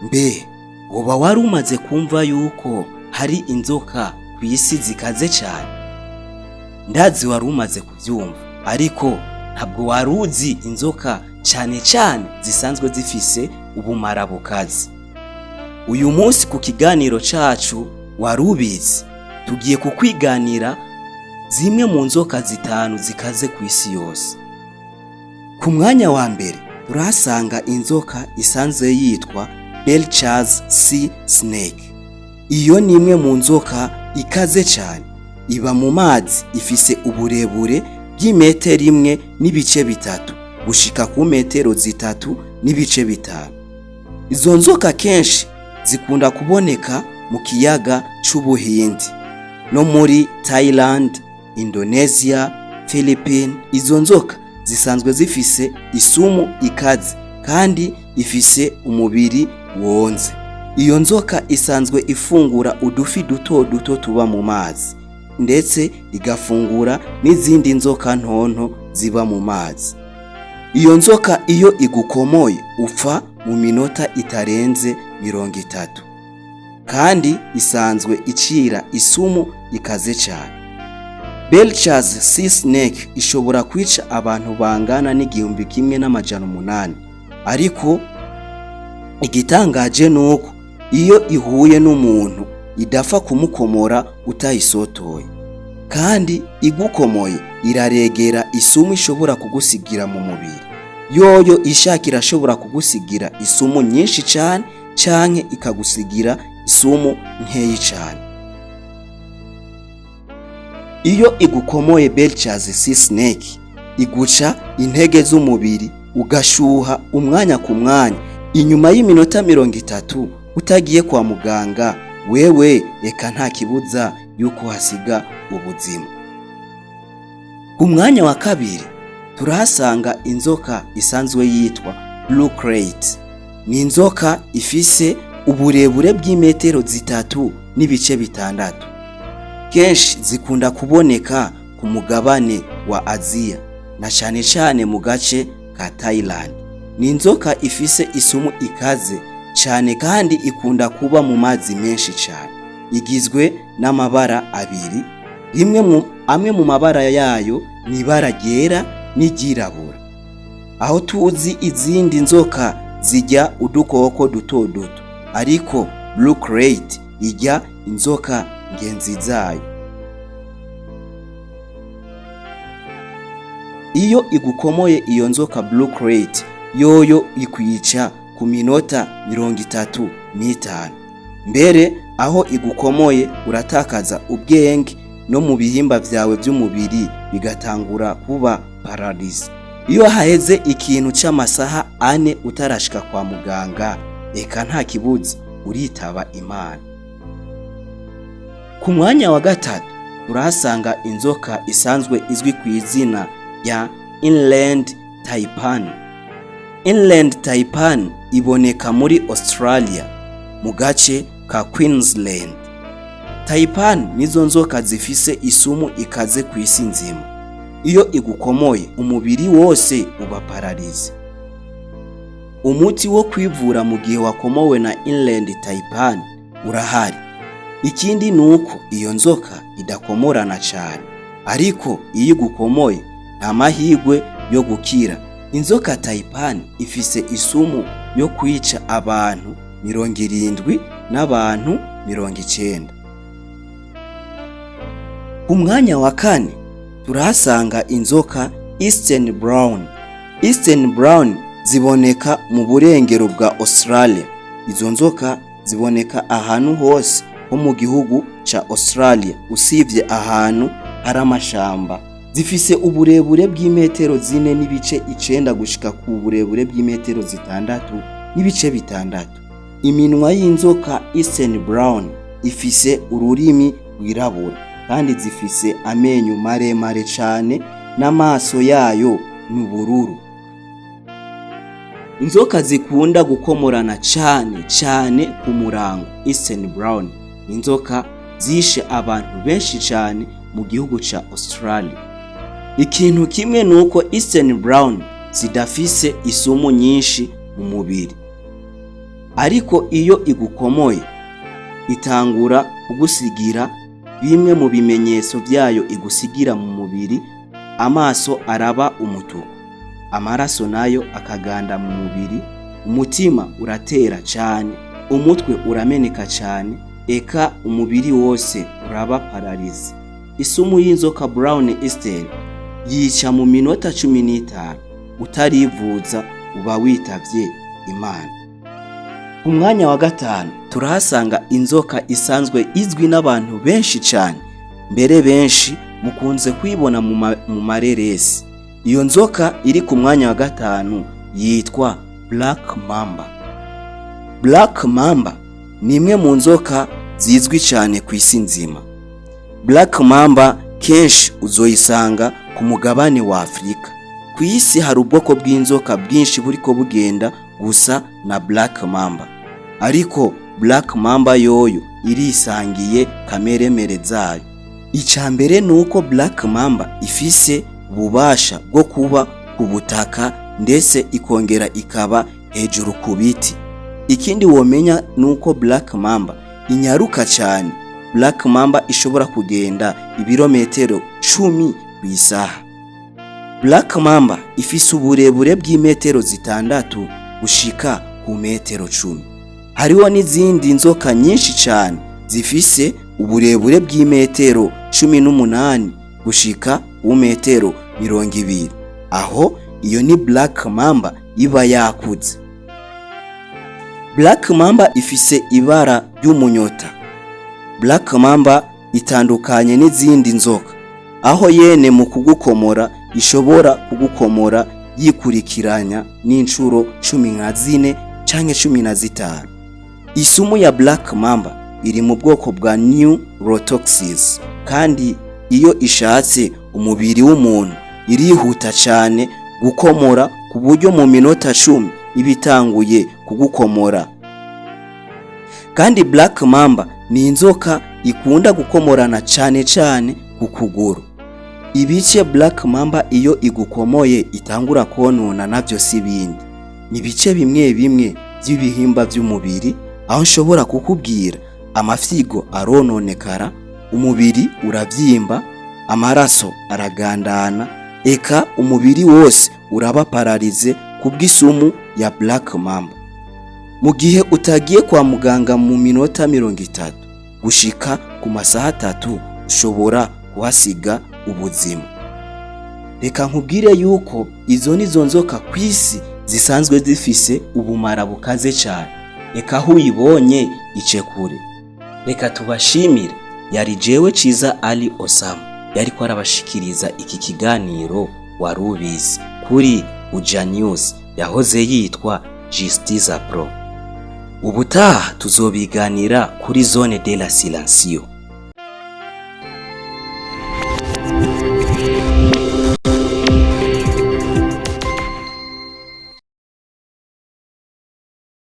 Mbe woba wari umaze kumva yuko hari inzoka kw'isi zikaze cane? Ndazi wari umaze kuvyumva, ariko ntabwo wari uzi inzoka cane cane zisanzwe zifise ubumara bukaze. Uyu munsi ku kiganiro cacu Wari ubizi, tugiye kukwiganira zimwe mu nzoka zitanu zikaze kw'isi yose. Ku mwanya wa mbere turahasanga inzoka isanzwe yitwa Belcher's Sea Snake. Iyo ni imwe mu nzoka ikaze cane, iba mu mazi, ifise uburebure bw'imetero 1.3 gushika ku metero 3.5. Izo nzoka kenshi zikunda kuboneka mu kiyaga c'Ubuhindi no muri Thailand, Indonesia, Philippines. Izo nzoka zisanzwe zifise isumu ikaze kandi ifise umubiri wonze. Iyo nzoka isanzwe ifungura udufi duto duto tuba mu mazi, ndetse igafungura n'izindi nzoka ntonto ziba mu mazi. Iyo nzoka iyo igukomoye upfa mu minota itarenze 30, kandi isanzwe icira isumu ikaze cane. Belcher's Sea Snake ishobora kwica abantu bangana n'1800, ariko igitangaje nuko iyo ihuye n'umuntu idapfa kumukomora utayisotoye, kandi igukomoye iraregera isumu ishobora kugusigira mu mubiri. Yoyo ishaka irashobora kugusigira isumu nyinshi cane canke ikagusigira isumu nkeyi cane. Iyo igukomoye, Belcher's Sea Snake iguca intege z'umubiri, ugashuha umwanya ku mwanya. Inyuma y'iminota 30 utagiye kwa muganga, wewe reka, nta kibuza yuko hasiga ubuzima. Ku mwanya wa kabiri turahasanga inzoka isanzwe yitwa Blue Krait. Ni inzoka ifise uburebure bw'imetero 3.6. Kenshi zikunda kuboneka ku mugabane wa Aziya na cane cane mu gace ka Thailand. Ni inzoka ifise isumu ikaze cane kandi ikunda kuba mu mazi menshi cane. Igizwe n'amabara abiri, rimwe mu amwe mu mabara yayo ni ibara ryera n'iryirabura. Aho tuzi izindi nzoka zirya udukoko duto duto, ariko Blue Krait irya inzoka ngenzi zayo. Iyo igukomoye, iyo nzoka Blue Krait yoyo ikwica ku minota 35. Mbere aho igukomoye uratakaza ubwenge, no mu bihimba vyawe vy'umubiri bigatangura kuba paralysé. Iyo haheze ikintu c'amasaha 4 utarashika kwa muganga, eka nta kibuza, uritaba Imana. Ku mwanya wa gatatu turahasanga inzoka isanzwe izwi ku izina rya Inland Taipan. Inland Taipan iboneka muri Australia mu gace ka Queensland. Taipan nizo nzoka zifise isumu ikaze ku isi nzima. Iyo igukomoye umubiri wose uba paralysé. Umuti wo kwivura mu gihe wakomowe na Inland Taipan urahari. Ikindi nuko iyo nzoka idakomorana cane, ariko iyo igukomoye nta mahirwe yo gukira. Inzoka Taipan ifise isumu yo kwica abantu 70 n'abantu 90. Ku mwanya wa kane turahasanga inzoka Eastern Brown. Eastern Brown ziboneka mu burengero bwa Australia. Izo nzoka ziboneka ahantu hose ho mu gihugu ca Australia, usivye ahantu hari amashamba. Zifise uburebure bw'imetero 4.9 gushika ku burebure bw'imetero 6.6. Iminwa y'inzoka Eastern Brown ifise ururimi rwirabura, kandi zifise amenyo maremare cane, n'amaso yayo ni ubururu. Inzoka zikunda gukomorana cane cane ku murango, Eastern Brown, inzoka zishe abantu benshi cane mu gihugu ca Australia. Ikintu kimwe nuko Eastern Brown zidafise isumu nyinshi mu mubiri. Ariko iyo igukomoye, itangura kugusigira bimwe mu bimenyetso byayo igusigira mu mubiri: amaso araba umutuku, amaraso nayo akaganda mu mubiri, umutima uratera cyane, umutwe urameneka cyane, eka umubiri wose uraba paralysé. Isumu y'inzoka Brown Eastern yica mu minota 15. Utarivuza uba witavye Imana. Ku mwanya wa gatanu turahasanga inzoka isanzwe izwi n'abantu benshi cyane, mbere benshi mukunze kuyibona mu mareresi. Iyo nzoka iri ku mwanya wa gatanu yitwa Black Mamba. Black Mamba ni imwe mu nzoka zizwi cyane ku isi nzima. Black Mamba kenshi uzoyisanga ku mugabane wa Afurika. Ku isi hari ubwoko bw'inzoka bwinshi buriko bugenda gusa na Black Mamba, ariko Black Mamba yoyo irisangiye kameremere zayo. Icya mbere ni uko Black Mamba ifise ububasha bwo kuba ku butaka, ndetse ikongera ikaba hejuru ku biti. Ikindi womenya ni uko Black Mamba inyaruka cyane. Black Mamba ishobora kugenda ibirometero 10 ku isaha. Black Mamba ifise uburebure bw'imetero 6 gushika ku metero 10. Hariho n'izindi nzoka nyinshi cyane zifise uburebure bw'imetero 18 gushika ku metero 20. Aho iyo ni Black Mamba iba yakuze. Black Mamba ifise ibara ry'umunyota. Black Mamba itandukanye n'izindi nzoka, aho yene mu kugukomora ishobora kugukomora yikurikiranya n'inshuro 14 canke 15. Isumu ya Black Mamba iri mu bwoko bwa neurotoxins, kandi iyo ishatse umubiri w'umuntu irihuta cyane gukomora, ku buryo mu minota 10 iba itanguye kugukomora. Kandi Black Mamba ni inzoka ikunda gukomorana cyane cyane ku kuguru. Ibice Black Mamba iyo igukomoye itangura konona navyo si bindi, ni ibice bimwe bimwe by'ibihimba by'umubiri, aho nshobora kukubwira: amafyigo arononekara, umubiri urabyimba, amaraso aragandana, eka umubiri wose uraba paralysé kubw'isumu ya Black Mamba. Mu gihe utagiye kwa muganga mu minota 30 gushika ku masaha 3, ushobora kuhasiga ubuzima. Reka nkubwire yuko izo nizo nzoka ku isi zisanzwe zifise ubumara bukaze cyane. Reka aho uyibonye ice kure. Reka tubashimire. Yari jewe Ciza Ali Osama yariko arabashikiriza iki kiganiro Wari Ubizi kuri Uja News, yahoze yitwa Justiza Pro. Ubutaha tuzobiganira kuri Zone de la Silencio.